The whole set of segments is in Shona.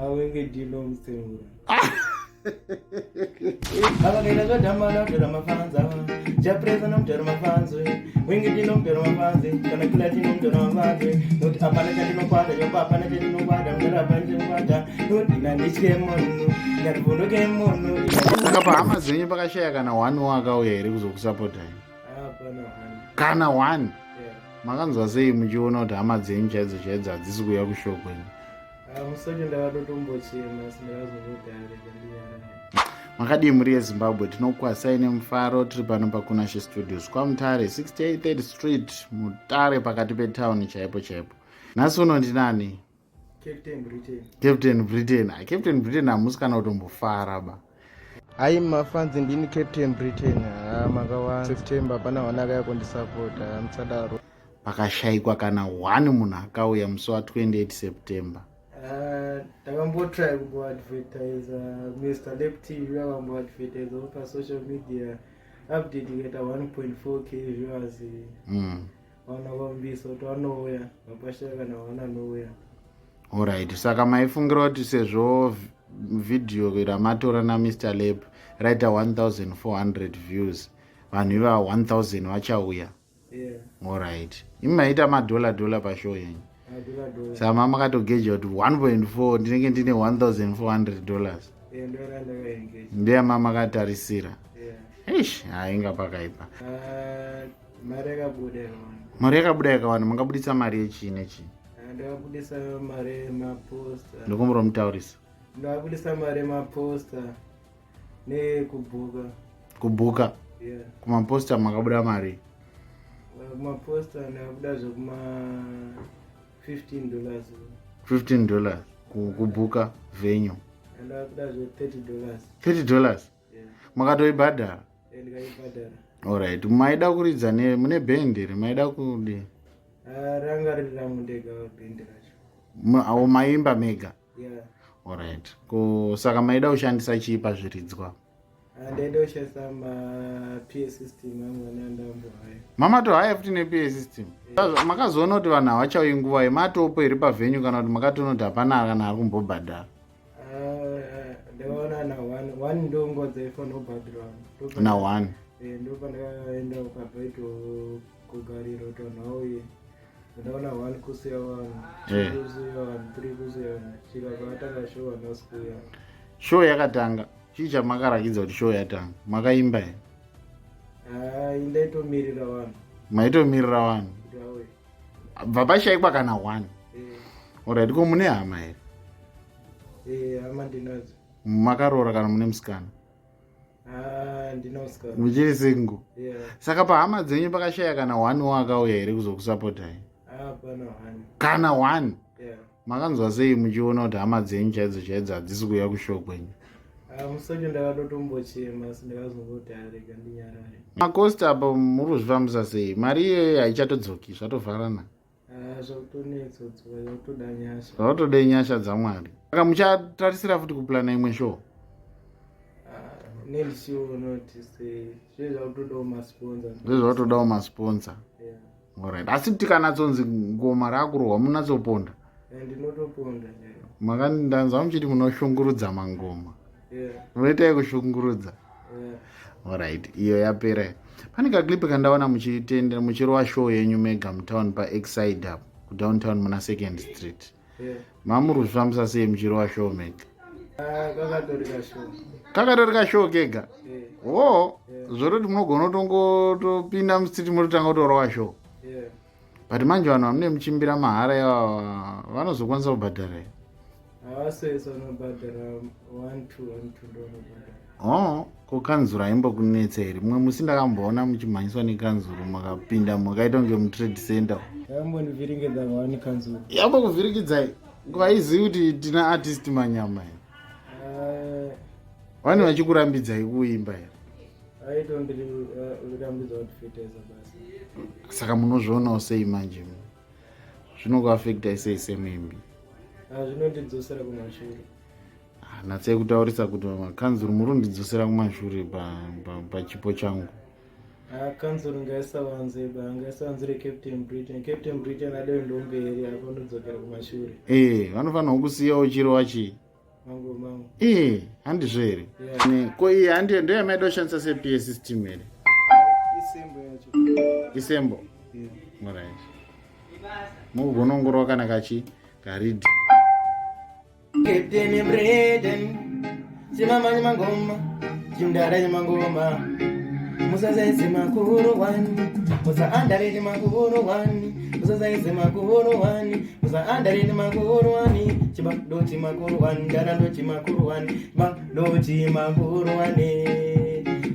Awenge dino mutsemura. Avakaita zvadhamana mudhara mafanza. Japreza nomudhara mafanzwe. Wenge dino mudhara mafanze. Kana kula dino mudhara mafanze. Noti hapana chandinokwada, jopa hapana chandinokwada, mudhara hapana chandinokwada. Noti ndanditye munhu, ndandivhunduke munhu. Saka pahama dzenyu pakashaya kana one wakauya here kuzokusapotai? Hapana one. Kana one? Yeah. Makanzwa sei muchiona kuti hama dzenyu chaidzo chaidzo hadzisi kuuya kushow kwenyu? Ah, musocho ndakatotombochema asi ndakazongoti arega ndinyarare. Makadii mhuri yeZimbabwe, tinokukwazisai nemufaro. Tiri pano paKunashe Studios kwaMutare, 68 Street, Mutare, pakati petown chaipo chaipo. Nhasi uno ndinani? Captain Britain. Captain Britain. Ah, Captain Britain hamusi kana kutombofara ba. Hayi mafanzi ndini Captain Britain. Ah, makawana September pana vana akaya kundisapota musadaro. Pakashaikwa kana one munhu akauya musi wa 28 September. Ah, ndakambotry kumboadvertisa Mr Lep TV akamboadvertisa pa social media update ikaita 1.4k viewers. Vana vambisa kuti vanouya vapashaya kana vana anouya. Alright, saka maifungira kuti sezvo video ramatora naMr Lep raita 1400 views vanhu iva 1000 vachauya? Yeah. Alright, imi maita madhola dhola pashow yenyu, Madhola dhola. Saka makatogeja kuti 1.4 ndinenge ndine $1400? Yeah, ndoera ndakaengage. Ndeyama makatarisira? Yeah. Eish, hainga pakaipa. Ah, mari yakabuda yakawanda. Mari yakabuda yakawanda. Makabuditsa mari yechii nechii? Ah, ndakabudisa mari yemaposta. Ndokumbura mutaurisa. Ndakabudisa mari yemaposta nekubhuka. Kubhuka? Yeah. Kumaposta makabuda mari? Kumaposta ndakabuda zvekuma $15. $15 kubhuka venue? Ndakabuda zve $30. $30? Yeah. Makatoibhadhara? Yeah, ndikaibhadhara. Alright, maida kuridza ne mune bhendi here? Maida kudi? Ah, ranga riri rangu ndega bhendi racho. Awo maimba mega? Yeah. Alright, ko saka maida kushandisa chii pazviridzwa? Ah, ndaida kushandisa ma PA system angu ane andambohaya. Mamatohaya futi nePA system? Yeah. Makazoona kuti vanhu havachauyi nguva yematopo here pavenue, kana kuti makatoona kuti hapana kana ari kumbobhadhara? Ah, ndakaona na one one ndongo dzaifanira kubhadharwa. Na one? Eh, ndopandakaenda kukabaito kugariro kuti vanhu vauye. Ndaona one kusiya vanhu, two kusiya vanhu, three kusiya vanhu, svika pakatanga show vanhu vasi kuuya. Show yakatanga, chii chamakarakidza kuti show yatanga? Makaimba here? Ah, ndaitomirira vanhu. Maitomirira vanhu? Kuti vauye. Bva pashaikwa kana one? Eh. Alright, ko mune hama here? Eh, hama ndinadzo. Makaroora kana mune musikana? Ah, ndina musikana. Muchiri single? Yeah. Saka pahama dzenyu pakashaya kana one wakauya here kuzokusapotai? Ah, pana one. Kana one? Yeah. Makanzwa sei muchiona kuti hama dzenyu chaidzo chaidzo hadzisi kuuya kushow kwenyu? Ah, musocho ndakatotombochema asi ndakazongoti arega ndinyarare. Makosti apo muri kuzvifambisa sei? Mari iyoyo haichatodzoki, zvatovharana. Ah, zvakutonetsa kudzoka, zvakutoda nyasha. Zvakutoda nyasha dzaMwari. Saka muchatarisira futi kuplana imwe show? Ah, nendichiona kuti sei zve zvakutodawo masponsor. Zvezvakutodawo masponsor. Yeah. Alright, asi tikanatsonzi ngoma rakurohwa munatsoponda? Eh, ndinotoponda chaiyo. Makandanzwa muchiti munoshungurudza mangoma. Yeah. Munoita yekushungurudza? Yeah. Alright, iyo yapera. Pane kaclip kandaona muchitendera muchirova show yenyu mega mutown paExide apo kudowntown muna Second Street. Yeah. Mamuri kuzvifambisa sei muchirova show mega? Ah, kakatori kashow. Kakatori kashow kega? Yeah. Oh, Yeah. Zvoroti munogona kutongotopinda mustreet mototanga kutorova show? Yeah. But manje vanhu vamune muchimbira mahara ivava vanozokwanisa kubhadhara here? Havasese vanobhadhara, 1 2 1 2 ndovanobhadhara. Oh, ko kanzuru haimbokunetsa here? Mumwe musi ndakamboona muchimhanyiswa nekanzuru, makapinda makaita kunge mutrade center. Yakambondivhiringidza one kanzuru. Yambokuvhirikidzai? Vaizivi kuti tina artist Manyama here? Ah, Vane vachikurambidzai kuimba here? Aitondirambidza kundifeteza basi. Saka munozvionawo sei manje? Zvinokuafectai sei semuimbi? Ah, zvinondidzosera kumashure. Ah, natsai kutaurisa kuti makanzuru muri kundidzosera kumashure pachipo changu. Ah, kanzuru ngaisawanze ba, ngaisawanzire Captain Britain. Captain Britain adoendawo mberi, apo unodzokera kumashure. Eh, vanofanirwa kusiyawo chirova chii? Ee, handizvo here? Ko iyi handiyo ndiyo yamaida kushandisa sepa system here? Isembo. Alright. Mukugona ongorova kana kachi karidhi. Captain Britain, chimama chimangoma, chimdara chimangoma. Musazaise makuru wani, musaandare chimakuru wani, musazaise makuru wani, musaandare chimakuru wani, chibado chimakuru wani, dara ndo chimakuru wani, chibado chimakuru wani.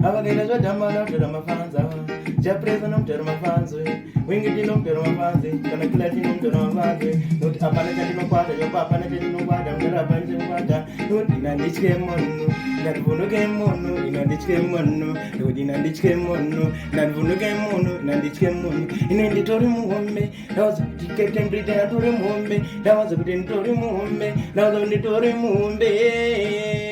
Avakaita zvadhamba notora mafanza, japresa nomutora mafanzo, wingi tinomutora mafanzi, kana kila tinomutora mafanzi, noti hapana chandinokwata, chopa hapana chandinokwata, mudara hapana chandinokwata, noti nanditye munhu, ndandivhunduke munhu, inanditye munhu, nekuti nanditye munhu, ndandivhunduke munhu, nanditye munhu, ine nditori muhombe, ndawaza kuti Captain Britain atori muhombe, ndawaza kuti nditori muhombe, ndawaza kuti nditori muhombe.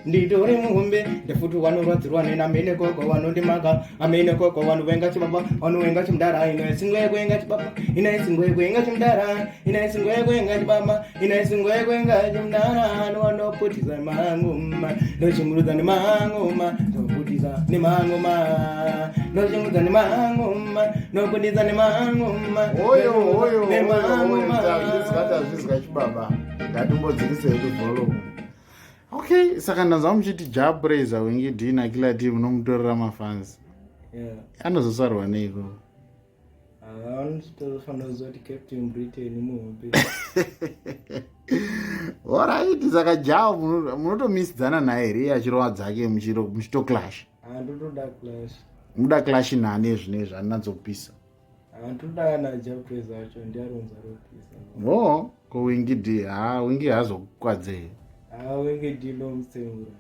Nditori muhombe, ndefuti wanorwadzirwa nenamene koko wanondimaka, amene koko wanovenga chibaba, wanovenga chimdara, ino isingo yekwenga chibaba, ino isingo yekwenga chimdara, ino isingo yekwenga chibaba, ino isingo yekwenga chimdara, nowandoputisa nemangoma, ndochingurudza nemangoma, ndoputisa nemangoma, ndochingurudza nemangoma, ndoputisa nemangoma, Oyo, oyo, oyo, oyo, nemangoma. Tazvizwa, tazvizwa chibaba. Ngatimbodzikisei volume. Okay, saka ndanzwa muchiti Jah Prayzah Winky D naKiller T munomutorera mafans. Yeah. Anozosarwa neiko? Anotofanira kuziva kuti Captain Britain muhombe. Alright, saka Jah munotomisidzana naye here iye achirova dzake muchitoclash? Handotoda clash. Muda clash nani zvinezvi aninatsopisa? Handotoda na Jah Prayzah acho ndiaronza ropisa. Oh, ko Winky D, ha Winky haazokukwadzei. Ha Winky D ndomutsengura.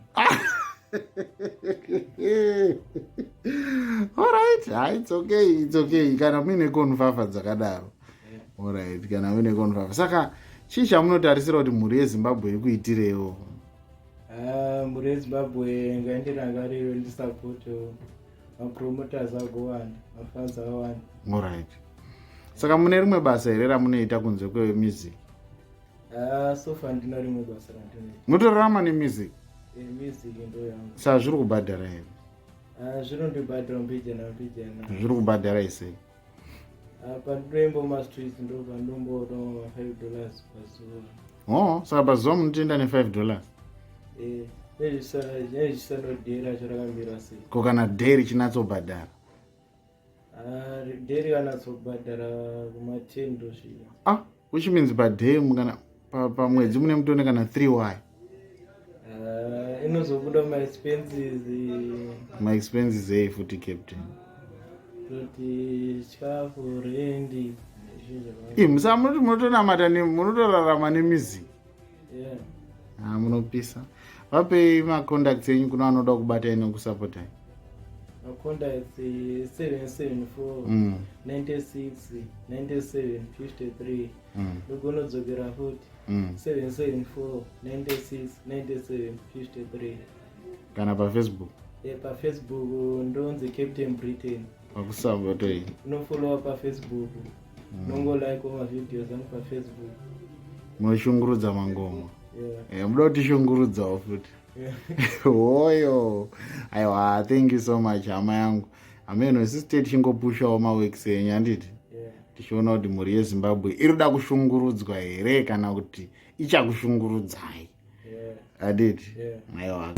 Alright, ha it's okay, it's okay. Kana muine konfafa dzakadaro. Alright, kana muine konfafa. Saka chii chamunotarisira kuti mhuri yeZimbabwe ikuitirewo? Ah, mhuri yeZimbabwe ngaindirangariro ndisapoteo mapromoters agowanda, mafans awanda. Alright. Saka mune rimwe basa here ramunoita kunze kwemusic? Ah, so far ndina rimwe basa randinoita. Munotorarama nemusic? Eh, music ndo yangu. Saka zviri kubhadhara here? Ah, zvinondibhadhara mbijana mbijana. Zviri kubhadhara isei? Ah, pandinoimba mumastreets ndo pandomboona $5 pazuva. Oh, saka pazuva munotoenda ne$5? Eh, nezvisanodheri racho rakamira sei. Ko kana dheri richinatsobhadhara? Ah, dheri kanatsobhadhara kuma10 ndosvika. Ah, which means paday kana pamwedzi mune mutone kana 3y. Ah, inozobuda maexpenses. Maexpenses ei futi Captain? Kuti chikafu, rendi. Ii, musa munoti munotonamata munotorarama nemusic. Yeah. Ah, munopisa. Vapei macontacts enyu kuna vanoda kubatai nekusapotai. Macontacts 774 96 97 53. Ndogonodzokera futi. 774 96 97 53. Kana paFacebook? Yeah, paFacebook ndonzi Captain Britain. Pakusapotei. Unofollowa paFacebook. Nongolike mavideos angu paFacebook. Munoshungurudza mangoma. Yeah. Eh, muda kutishungurudzawo futi. Yeah. Hoyo. Aiwa, thank you so much hama yangu. Ameno isusu tee tichingopushawo maworks enyu handiti? Yeah. Tichiona kuti mhuri yeZimbabwe iri kuda kushungurudzwa here kana kuti ichakushungurudzai. Yeah. Handiti? Yeah. Aiwa.